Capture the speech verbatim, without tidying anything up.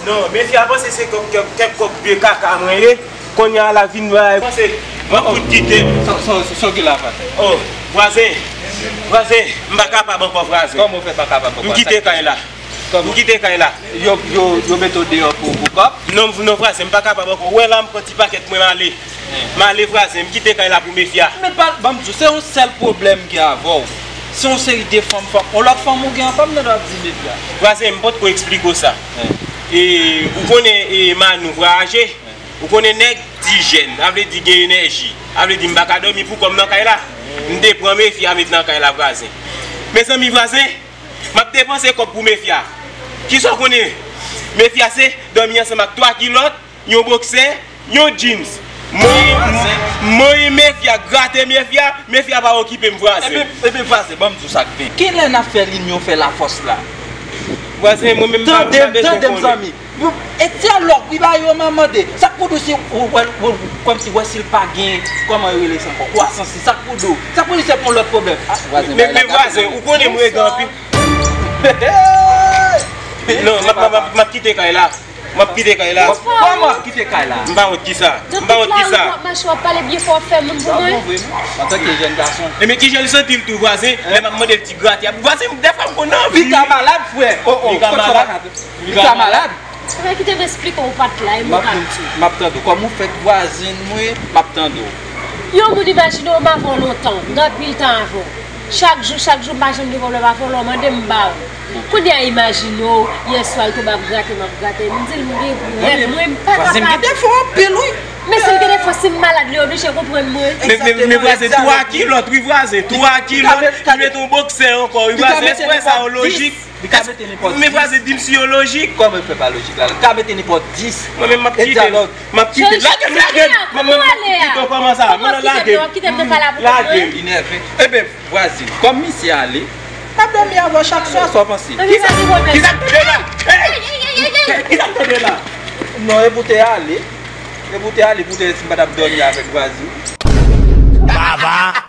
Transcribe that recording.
Non, mefya panse se kèk, kèk, kèk kòb vye kaka mwen ye. Kounye a la vin bay. Panse, mwen fout kite. Sa, sa, sa w gen la, patnè? Oh, vwazen. Vwazen, m pa kapab ankò, vwazen. Kòman w fè pa kapab ankò? M kite kay la. Kòman? M kite kay la. Yo, yo, yo mete w deyò pou, pou kòb? Non, non, vwazen, m pa kapab ankò. Ou wè la, m pran ti pakèt mwen, m ale. M ale, vwazen, m kite kay la pou mefya. Men pa, ban m di w, se yon sèl pwoblèm m gen avè w. Se yon seri de fanm, fanm, yon lòt fanm ou gen ankò, m tande w ap di mefya. Vwazen, m potko eksplike w sa. E, ou konnen, e, Manou vwayaje. Ou konnen nèg di jèn, sa vle di gen enèji. Sa vle di m pa ka dòmi pou kò m nan kay la. M te pran mefya met nan kay la, vwazen. Mezanmi, vwazen, m ap depanse kòb pou mefya. Kisa w konnen? Mefya se dòmi ansanm ak twa kilòt, yon boksè, yon jeans. Mwen, mwen, mefya, grate mefya, mefya pa okipe m, vwazen. Ebyen, ebyen, vwazen, ban m di w sa k pen. Kilè n ap fè linyon fè lafòs la? Vwazen, mwen menm m pa, m pa bezwen konnen. Tande m, tande m, zanmi. Bon, e dyalòg, wi, ba yo, m a mande. Sa k pou di w si w, w, w, w, kòmsi w wè si l pa gen, kòman yo rele sa ankò? Kwasans li, sa k pou di w? Sa k pou di w se pou yon lòt pwoblèm? Ah, vwazen, men, men vwazen, ou konnen m rege anpil. Non, m ap, m ap, m ap kite kay la. M ap kite kay la. Kòman w ap kite kay la? M pa wont kisa. M pa wont kisa. Mache w ap pale byen fò, w ap fè moun pou mwen. Antanke jèn gason. E men kijan li santi l tou, vwazen? Lè m ap mande l ti grate a. Vwazen, dèfwa m konn anvi. Li ka malad, frè. Oh, oh, li ka malad. Li ka malad. Frè, kite m esplike w, ou pa t la, e mwen k ap di w. M ap tande w. Kòm ou fèk vwazin mwen, m ap tande w. Yon moun imajine w m avè w lontan, gen anpil tan avè w. Chak jou, chak jou, m pa janm gen pwoblèm avè w, lè w mande m, m ba w. Kounye a, imajine w, yèswa, l tonbe ap grate m, ap grate m. M di l, m gen rèv, mwen, m pa kapab. Vwazin m gen defo anpil, wi. Men si l gen defo, si m malad, li oblije konprann mwen. Men, men, men vwazin, twa kilòt, wi, vwazin, twa kilòt, li mete yon boksè ankò, wi, vwazin, èske sa yo lojik? Li ka mete nenpòt dis. Men vwazin, di m si yo lojik. Kòman l fè pa lojik la? Li ka mete nenpòt dis. Mwen menm, m ap kite l. M ap kite l. Lage m, lage m. Mwen menm, m ap kite l. Kòman sa? Mwen lage m. Lage m. Li nève. Ebyen, vwazin, kòm misye ale, m ap dòmi avè w chak swa, sa w panse? Kisa, kisa k tande la? Hey! Kisa k tande la? Non, e pou te ale. E pou te ale, pou te si m pa t ap dòmi avèk vwazin. Baba.